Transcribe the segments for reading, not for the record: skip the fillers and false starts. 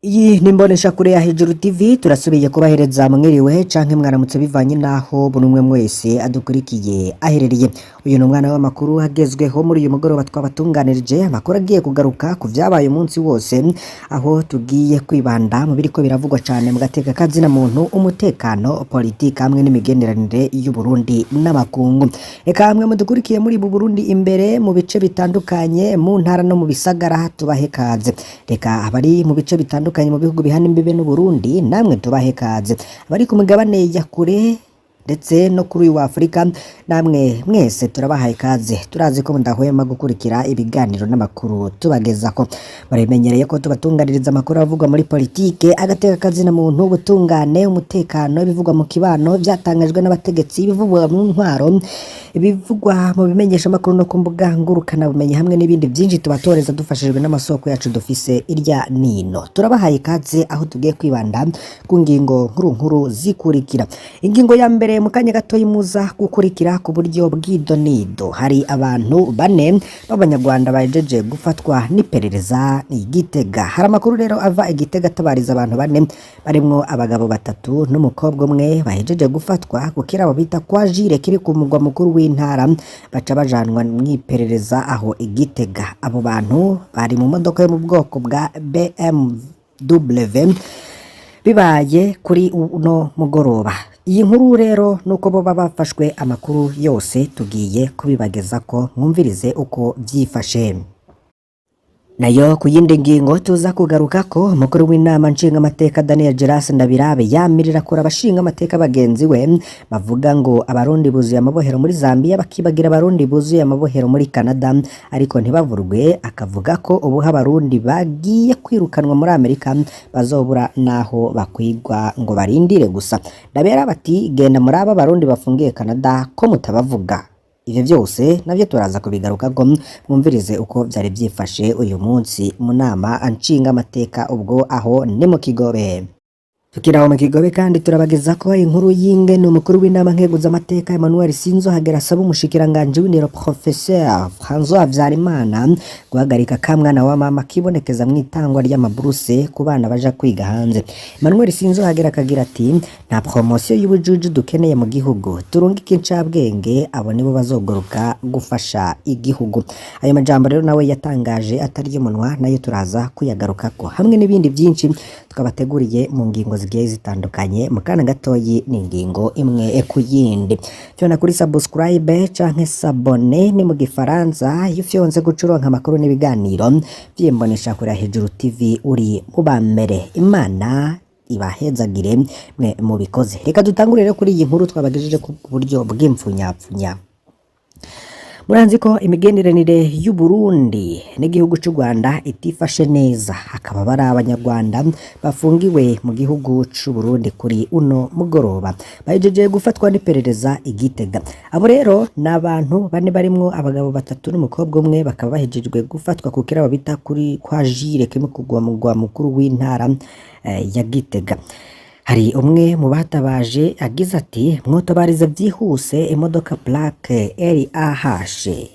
Iyi ni imboneshakure ya Hejuru TV. Turasubiye kubahereza mwiriwe canke mwaramutse, bivanye naho buri umwe mwese adukurikiye aherereye. Uyu ni umwana w'amakuru agezweho muri uyu mugoroba twabatunganirije, amakuru agiye kugaruka ku vyabaye umunsi wose, aho tugiye kwibanda mu biriko biravugwa cane mu gateka kazina muntu, umutekano, politike hamwe n'imigenderanire y'Uburundi n'amakungu. Eka hamwe mudukurikiye muri bu Burundi imbere mu bice bitandukanye, mu ntara no mu bisagara, tubahe kaze. Reka abari mu bice bitandukanye mu bihugu bihana imbibe n'Uburundi, namwe tubahe kaze. Abari ku migabane ya kure ndetse no kuri uyu wa Afurika, namwe mwese turabahaye kaze. Turazi ko mudahwema gukurikira ibiganiro n'amakuru tubagezako. Barimenyereye ko tubatunganiriza amakuru avugwa muri politike, agateka kazina muntu, ubutungane, umutekano, ibivugwa mu kibano, vyatangajwe n'abategetsi, ibivugwa mu ntwaro, ibivugwa mu bimenyeshamakuru no ku mbuga ngurukanabumenyi, hamwe n'ibindi vyinshi tubatoreza dufashijwe n'amasoko yacu dufise irya nino. Turabahaye ikaze, aho tugiye kwibanda ku ngingo nkuru nkuru zikurikira. Ingingo ya mbere, mu kanya gatoyi muza gukurikira ku buryo bw'idonido, hari abantu bane b'Abanyarwanda bahejeje gufatwa n'iperereza i Gitega. Hari amakuru rero ava i Gitega atabariza abantu bane, barimwo abagabo batatu n'umukobwa umwe, bahejeje gufatwa ku kirabo bita kwa Jire kiri ku mugwa mukuru w'intara, baca bajanwa mw'iperereza aho i Gitega. Abo bantu bari mu modoka yo mu bwoko bwa BMW. Bibaye kuri uno mugoroba. Iyi nkuru rero nuko boba bafashwe, amakuru yose tugiye kubibagezako, mwumvirize uko vyifashe. Nayo ku yindi ngingo tuza kugaruka ko umukuru w'inama nshingamateka Daniel Geras Ndabirabe yamirira kure abashingamateka bagenzi we bavuga ngo Abarundi buzuye amabohero muri Zambia, bakibagira Abarundi buzuye amabohero muri Canada ariko ntibavurwe, akavuga ko ubu Abarundi bagiye kwirukanwa muri Amerika bazobura naho bakwigwa ngo barindire gusa. Ndabera bati: "Genda muri aba Barundi bafungiye Canada ko mutabavuga." Ivyo vyose navyo turaza kubigarukako, mwumvirize uko vyari vyifashe uyu munsi mu nama nshingamateka. Ubwo aho ni mu Kigobe. Tukiri aho mu Kigobe kandi, turabageza ko inkuru y'ingene umukuru w'inama nkenguzamateka Emmanuel Sinzohagera asaba umushikiranganji w'indero Professeur François Habyarimana guhagarika kamwana wa mama kibonekeza mw'itangwa ry'amaburuse ku bana baja kwiga hanze. Emmanuel Sinzohagera akagira ati: "Nta promotion y'ubujuju dukeneye mu gihugu, turungike incabwenge, abo nibo bazogaruka gufasha igihugu." Ayo majambo rero nawe yatangaje atari umunwa, nayo turaza kuyagarukako hamwe n'ibindi byinshi twabateguriye mu ngingo zigiye zitandukanye. Mu kana gatoyi ni ingingo imwe ku yindi. Fyona kuri subscribe canke s'abonner ni mu Gifaransa. Iyo ufyonze gucuronka amakuru n'ibiganiro vyimbonesha kuri Hejuru TV uri mu ba mbere. Imana ibahezagire mwe mubikoze. Reka dutangure rero kuri iyi nkuru twabagejeje ku buryo bw'imfunyapfunya. Muranzi ko imigenderanire y'u Burundi n'igihugu c'u Rwanda itifashe neza, hakaba bari Abanyarwanda bafungiwe mu gihugu c'u Burundi. Kuri uno mugoroba bahejeje gufatwa n'iperereza i Gitega. Abo rero ni abantu bane, barimwo abagabo batatu n'umukobwa umwe, bakaba bahejejwe gufatwa ku kirabo bita kuri kwa Jire kimwe kugwa mugwa mukuru w'intara ya Gitega. Hari umwe mu batabaje agize ati: "Mwotabariza byihuse imodoka plaque RAH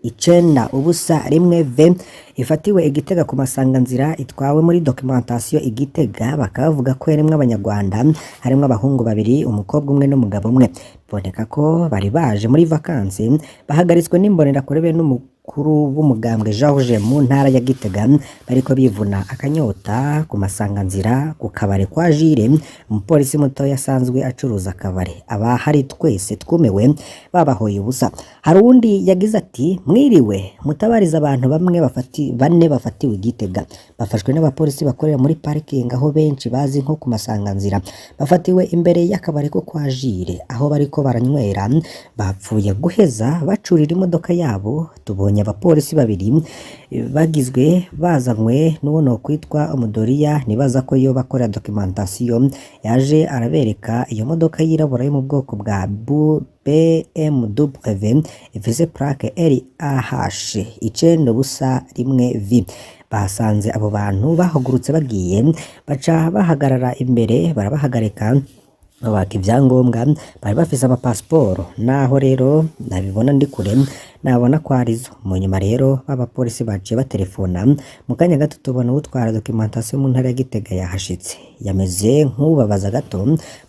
901 V ifatiwe i Gitega ku masanganzira, itwawe muri documentation i Gitega." Bakaba bavuga ko yarimwo Abanyarwanda, harimwo abahungu babiri, umukobwa umwe n'umugabo umwe. Biboneka ko bari baje muri vacances. Bahagaritswe n'imbonerakure be n'umukuru w'umugambwe George mu ntara ya Gitega, bariko bivuna akanyota ku masanganzira ku kabare kwa Jire, umupolisi mutoya asanzwe acuruza akabare. Abahari twese twumiwe, babahoye ubusa. Hari uwundi yagize ati: "Mwiriwe, mutabariza abantu bamwe bafati bane bafatiwe i Gitega, bafashwe n'abapolisi bakorera muri parking aho benshi bazi nko ku masanganzira. Bafatiwe imbere y'akabare ko kwa Jire aho bariko baranywera, bapfuye guheza bacurira imodoka yabo. Tubonye abapolisi babiri bagizwe bazanywe n'uwo nokwitwa umudoriya, nibaza ko yoba akora documentation. Yaje arabereka iyo modoka yirabura yo mu bwoko bwa BMW ifise plaque RAH 901 V. Basanze abo bantu bahagurutse bagiye, baca bahagarara imbere, barabahagarika, babaka ivyangombwa. Bari bafise amapasiporo. Naho rero nabibona ndi kure, Nabona ko arizo. Mu nyuma rero b'abapolisi baciye baterefona, mu kanya gato tubona uwutwara documentation mu ntara ya Gitega yahashitse, yameze nk'ubabaza gato.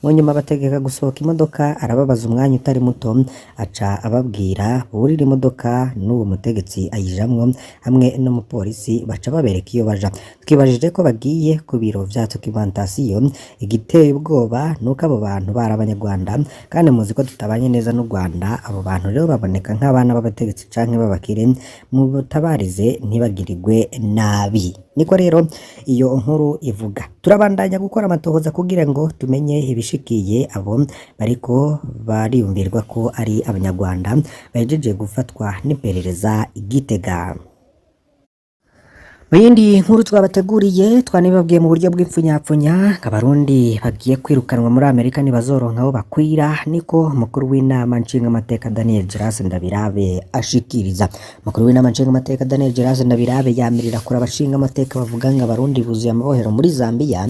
Mu nyuma bategeka gusohoka imodoka, arababaza umwanya utari muto, aca ababwira burira imodoka n'uwo mutegetsi ayijamwo hamwe n'umupolisi, baca babereka iyo baja. Twibajije ko bagiye ku biro vya documentation. Igiteye ubwoba nuko abo bantu bari abanyarwanda, kandi muzi ko tutabanye neza n'u Rwanda. Abo bantu rero baboneka nk'abana b'abategetsi canke b'abakire, mubatabarize ntibagirirwe nabi. Niko rero iyo nkuru ivuga. Turabandanya gukora amatohoza kugira ngo tumenye ibishikiye abo bariko bariyumvirwa ko ari abanyarwanda bahejeje gufatwa n'iperereza i Gitega. Mu yindi nkuru twabateguriye, twanibabwiye mu buryo bw'ipfunyapfunya, Abarundi bagiye kwirukanwa muri Amerika ntibazoronka aho bakwira, niko umukuru w'inama nshingamateka Daniel Geras Ndabirabe ashikiriza. Umukuru w'inama nshingamateka Daniel Geras Ndabirabe yamirira kure abashingamateka bavuga ngo Abarundi buzuye amabohero muri Zambia,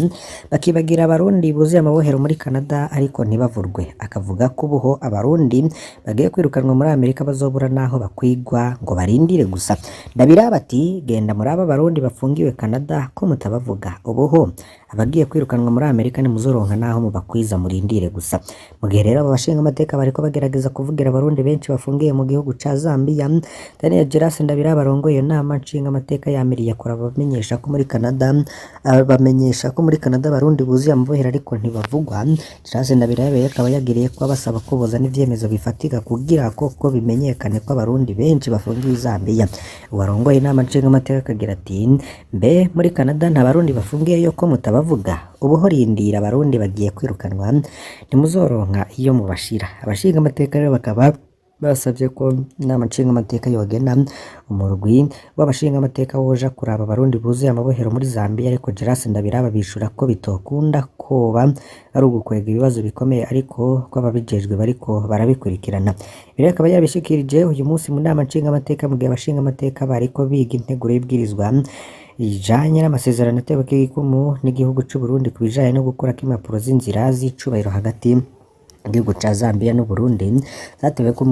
bakibagira Abarundi buzuye amabohero muri Canada ariko ntibavurwe. Akavuga ko ubuho Abarundi bagiye kwirukanwa muri Amerika bazobura n'aho bakwigwa, ngo barindire gusa. Ndabirabe ati: "Genda muri aba Barundi bafungiwe Canada ko mutabavuga, ubuho abagiye kwirukanwa muri Amerika ntimuzoronka naho mubakwiza, murindire gusa." Mu gihe rero abo bashingamateka bariko bagerageza kuvugira Abarundi benshi bafungiye mu gihugu ca Zambia, Daniel Geras Ndabirabe arongoye iyo nama nshingamateka yamiriye kure abamenyesha ko muri Canada, abamenyesha ko muri Canada Abarundi buzuye amabohero ariko ntibavugwa. Geras Ndabirabe akaba yagiriye ko abasaba ko bozana ivyemezo bifatika kugira koko bimenyekane ko Abarundi benshi bafungiwe i Zambia. Uwarongoye inama nshingamateka akagira ati: "Mbe muri Canada nta Barundi bafungiyeyo ko mutabavuga? Ubuho rindira, Abarundi bagiye kwirukanwa ntimuzoronka iyo mubashira." Abashingamateka rero bakaba basavye ko inama nshingamateka yogena umurwi w'abashingamateka woja kuraba Abarundi buzuye amabohero muri Zambia, ariko Geras Ndabirabe bishura ko bitokunda, koba ari ugukwega ibibazo bikomeye, ariko ko ababijejwe bariko barabikurikirana. Ibi rero akaba yabishikirije uyu munsi mu nama nshingamateka, mu gihe abashingamateka bariko biga integuro y'ibwirizwa ijanye n'amasezerano ateweko igikumu n'igihugu c'u Burundi ku bijanye no gukurako impapuro z'inzira z'icubahiro hagati igihugu ca Zambia n'Uburundi, zateweko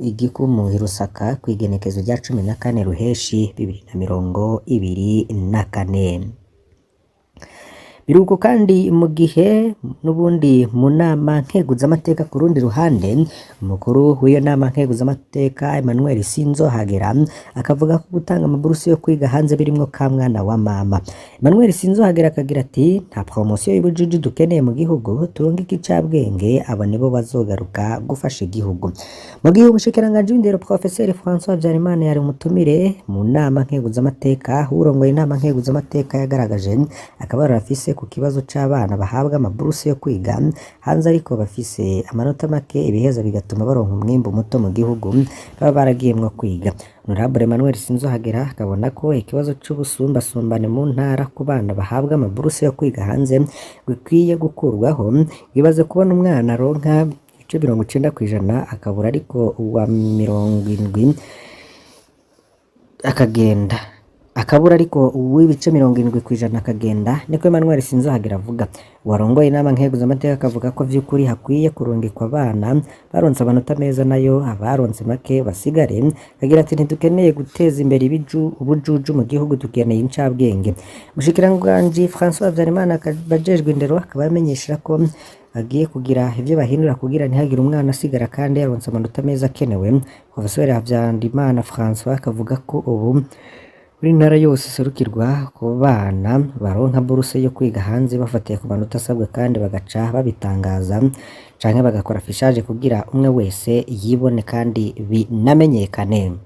igikumu i Lusaka kw'igenekezo rya 14 Ruheshi 2024. Biruko kandi mu gihe n'ubundi mu nama nkeguzamateka, ku rundi ruhande, umukuru w'iyo nama nkeguzamateka Emmanuel Sinzohagera akavuga ko gutanga amaburusi yo kwiga hanze birimwo ka mwana wa mama. Emmanuel Sinzohagera akagira ati: "Nta promotion y'ubujiji dukeneye mu gihugu, turungike icabwenge, abo nibo bazogaruka gufasha igihugu." Mu gihe umushikiranganji w'indero Professeur François Habyarimana yari umutumire mu nama nkeguzamateka, urongoye inama nkeguzamateka yagaragaje akababaro afise ku kibazo c'abana bahabwa amaburuse yo kwiga hanze ariko bafise amanota make, ibiheza bigatuma baronka umwimbu muto mu gihugu baba baragiyemwo kwiga. Honorable Emmanuel Sinzohagera akabona ko ikibazo c'ubusumbasumbane mu ntara ku bana bahabwa amaburuse yo kwiga hanze bikwiye gukurwaho. Ibaze kubona umwana aronka ibice 90% akabura, ariko uwa 70 akagenda, akabura ariko uw'ibice 70% akagenda, niko Emmanuel Sinzohagera avuga. Uwarongoye inama nkeguzamateka akavuga ko vy'ukuri hakwiye kurungikwa abana baronse amanota meza, nayo abaronse make basigare. Agira ati: "Ntidukeneye guteza imbere ubujuju mu gihugu, dukeneye incabwenge." Umushikiranganji François Habyarimana abajejwe indero akaba yamenyesha ko bagiye kugira ivyo bahindura kugira ntihagire umwana asigara kandi yaronse amanota meza akenewe. Professeur Habyarimana François akavuga ko ubu buri ntara yose iserukirwa ku bana baronka buruse yo kwiga hanze bafatiye ku manota asabwa, kandi bagaca babitangaza canke bagakora affichage kugira umwe wese yibone kandi binamenyekane.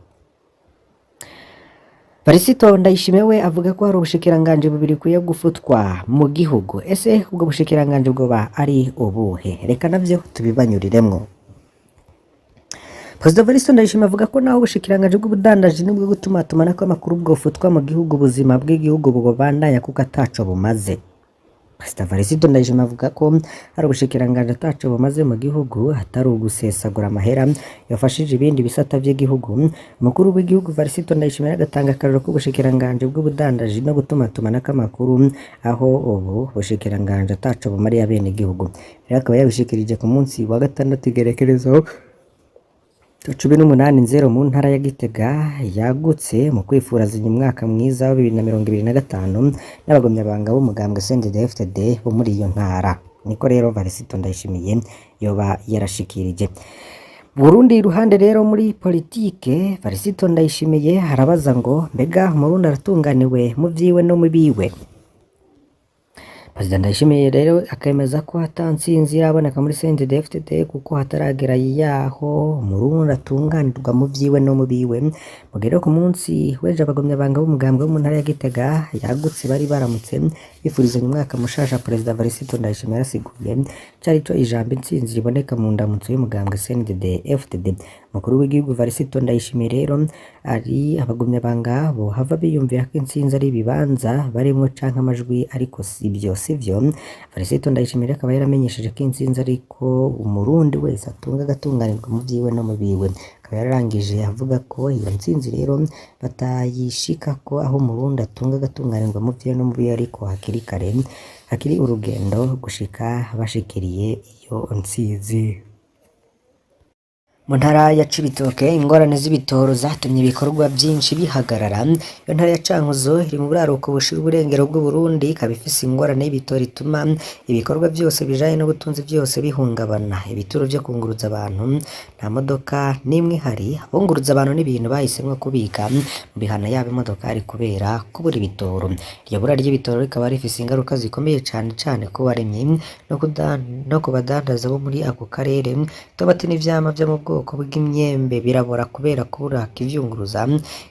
Varisito Ndayishimiye we avuga ko hari ubushikiranganji bubiri bukwiye gufutwa mu gihugu. Ese ubwo bushikiranganji bwoba ari ubuhe? Reka navyo tubibanyuriremwo. Perezida Varisito Ndayishimiye avuga ko naho ubushikiranganji bw'ubudandaji n'ubwo gutumatumanako amakuru bwofutwa mu gihugu, ubuzima bw'igihugu bubandanya kuko ataco bumaze. Perezida Varisito Ndayishimiye avuga ko hari ubushikiranganji ataco bumaze mu gihugu, atari ugusesagura amahera yafashije ibindi bisata vy'igihugu. Umukuru w'igihugu Varisito Ndayishimiye agatanga akarorero k'ubushikiranganji bw'ubudandaji no gutumatumanako amakuru, aho ubu bushikiranganji ataco bumariye abenegihugu. Rero akaba yabishikirije ku munsi wa gatandatu igerekerezo 18 Nzero mu ntara ya Gitega yagutse mu kwifurazanya umwaka mwiza wa 2025 n'abagumyabanga b'umugambwe CNDD-FDD bo muri iyo ntara. Niko rero Varisito Ndayishimiye yoba yarashikirije. Burundi iruhande rero muri politike, Varisito Ndayishimiye arabaza ngo mbega Umurundi aratunganiwe mu vyiwe no mu biwe? Perezida Ndayishimiye rero akemeza ko ata ntsinzi iraboneka muri CNDD-FDD kuko hataragera yaho Umurundi atunganirwa mu vyiwe no mu biwe. Mu gihe rero ku munsi w'ejo abagumyabanga b'umugambwe wo mu ntara ya Gitega yagutse bari baramutse bifurizanya umwaka mushasha, Perezida Varisito Ndayishimiye yarasiguye cari co ijambo intsinzi riboneka mu ndamutso y'umugambwe CNDD-FDD. Umukuru w'igihugu Varisito Ndayishimiye rero ari abagumyabanga bohava biyumvira ko intsinzi ari ibibanza barimwo canke amajwi, ariko sivyo sivyo. Varisito Ndayishimiye akaba yaramenyesheje ko intsinzi ariko Umurundi wese atunga agatunganirwa mu vyiwe no mu biwe. Akaba yararangije avuga ko iyo ntsinzi rero batayishikako aho Umurundi atunga agatunganirwa mu vyiwe no mu biwe, ariko hakiri kare, hakiri urugendo gushika bashikiriye iyo ntsinzi. Mu ntara ya Cibitoke ingorane z'ibitoro zatumye ibikorwa vyinshi bihagarara. Iyo ntara ya Cankuzo iri mu buraruko bushira uburengero bw'Uburundi, ikaba ifise ingorane y'ibitoro ituma ibikorwa vyose bijanye n'ubutunzi vyose bihungabana. Ibituro vyo kunguruza abantu nta modoka n'imwe ihari. Abunguruza abantu n'ibintu bahisemwo kubika mu bihana yabo imodokari kubera kubura ibitoro. Iryo bura ry'ibitoro rikaba rifise ingaruka zikomeye cane cane ku barimyi no ku badandaza bo muri ako karere. Tomati n'ivyamwa vyo mu bwoko bw'imyembe birabora kubera kubura ivyunguruza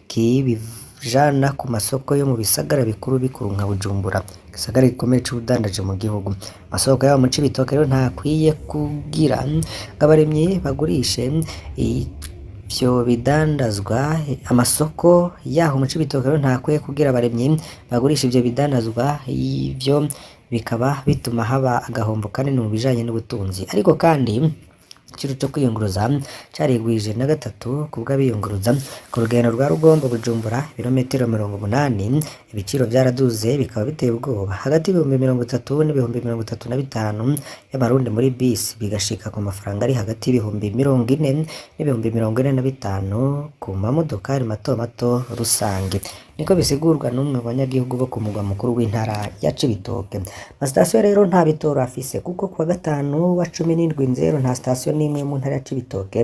kibijana ku masoko yo mu bisagara bikuru bikuru nka Bujumbura, igisagara gikomeye c'ubudandaji mu gihugu. Amasoko yabo mu Cibitoke rero ntakwiye kugira ngo abarimyi bagurishe ivyo bidandazwa. Amasoko yaho mu Cibitoke rero ntakwiye kugira abarimyi bagurisha ivyo bidandazwa, ivyo bikaba bituma haba agahombo kanini mu bijanye n'ubutunzi. Ariko kandi igiciro co kwiyunguruza carigwije na gatatu kubw'abiyunguruza ku rugendo rwa Rugombo Bujumbura ibirometero 80, ibiciro vyaraduze bikaba biteye ubwoba, hagati y'ibihumbi 30 n'ibihumbi 35 y'amarundi muri bisi, bigashika ku mafaranga ari hagati y'ibihumbi 40 n'ibihumbi 45 ku mamodokari mato mato rusange. Niko bisigurwa n'umwe mu banyagihugu bo ku mugwa mukuru w'intara ya Cibitoke. Amasitasiyo rero nta bitoro afise kuko kuwa gatanu wa 17 Nzero nta sitasiyo n'imwe mu ntara ya Cibitoke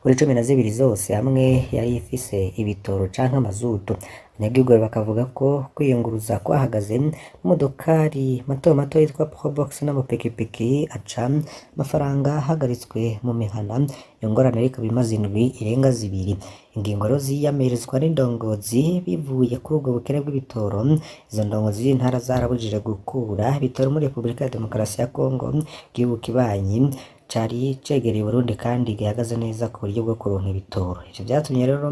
kuri 12 zose hamwe yari ifise ibitoro canke amazutu. Abanyagihugu bakavuga ko kwiyunguruza kwahagaze, imodokari mato mato yitwa Probox n'amapikipiki aca amafaranga ahagaritswe mu mihana. Iyo ngorane rero ikaba imaze indwi irenga zibiri. Ingingo rero ziyamirizwa n'indongozi bivuye kuri ubwo bukene bw'ibitoro. Izo ndongozi z'intara zarabujije gukura ibitoro muri Repubulika ya Demokarasi ya Kongo, igihugu kibanyi cari cegereye Uburundi kandi gihagaze neza ku buryo bwo kuronka ibitoro. Ivyo vyatumye rero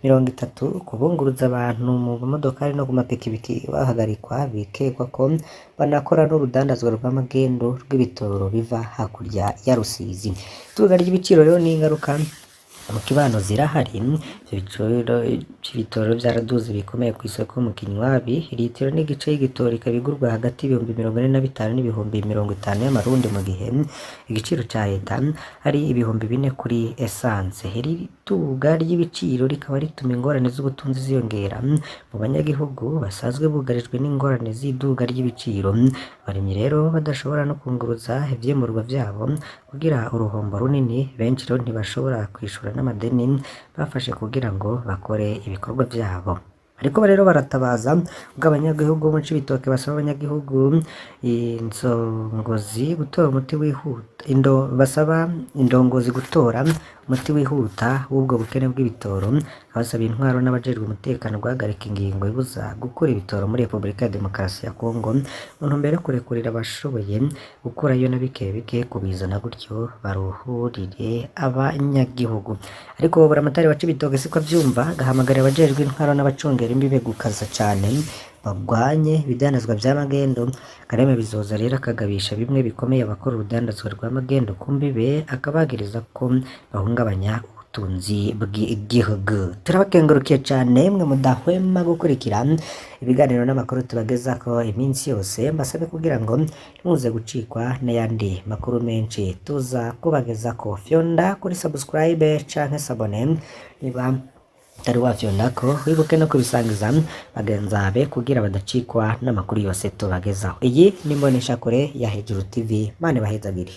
30 kubunguruza abantu mu mamodokari no ku mapikipiki bahagarikwa, bikekwa ko banakora n'urudandazwa rw'amagendo rw'ibitoro biva hakurya ya Rusizi. Iduga ry'ibiciro rero n'ingaruka mu kibano zirahari. Ivyo biciro vy'ibitoro vyaraduze bikomeye kw'isoko mu Kinywabi. Litiro n'igice y'igitoro ikaba igurwa hagati y'ibihumbi 45 n'ibihumbi 50 y'amarundi, mu gihe igiciro ca leta ari ibihumbi 4 kuri esanse. Iri duga ry'ibiciro rikaba rituma ingorane z'ubutunzi ziyongera mu banyagihugu basanzwe bugarijwe n'ingorane z'iduga ry'ibiciro. Abarimyi rero badashobora no kunguruza ivyimburwa vyabo kugira uruhombo runini, benshi rero ntibashobora kwishura n'amadeni bafashe kugira ngo bakore ibikorwa vyabo. Ariko rero baratabaza ubwo abanyagihugu bo mu Cibitoke basaba abanyagihugu insongozi gutora umuti wihuta, basaba indongozi gutora umuti wihuta w'ubwo bukene bw'ibitoro, abasaba intwaro n'abajejwe umutekano guhagarika ingingo ibuza gukura ibitoro muri Repubulika ya Demokarasi ya Kongo mu ntumbero yo kurekurira abashoboye gukurayo na bike bike kubizana, gutyo baruhurire abanyagihugu. Ariko buramatari wa Cibitoke siko avyumva, agahamagarira abajejwe intwaro n'abacungera imbibe gukaza cane bagwanye ibidandazwa vya magendo. Kareme Bizoza rero akagabisha bimwe bikomeye abakora urudandazwa rwa magendo ku mbibe, akabagiriza ko bahungabanya ubutunzi bw'igihugu. Turabakengurukiye cane mwe mudahwema gukurikira ibiganiro n'amakuru tubagezako iminsi yose, mbasabe kugira ngo ntimuze gucikwa n'ayandi makuru menshi tuza kubagezako. Fyonda kuri subscribe canke s'abonner niba utari wafyondako, wibuke no kubisangiza bagenzi kugira badacikwa n'amakuru yose tubagezaho. Iyi ni imboneshakure ya Hejuru TV, Mana ibahezagire.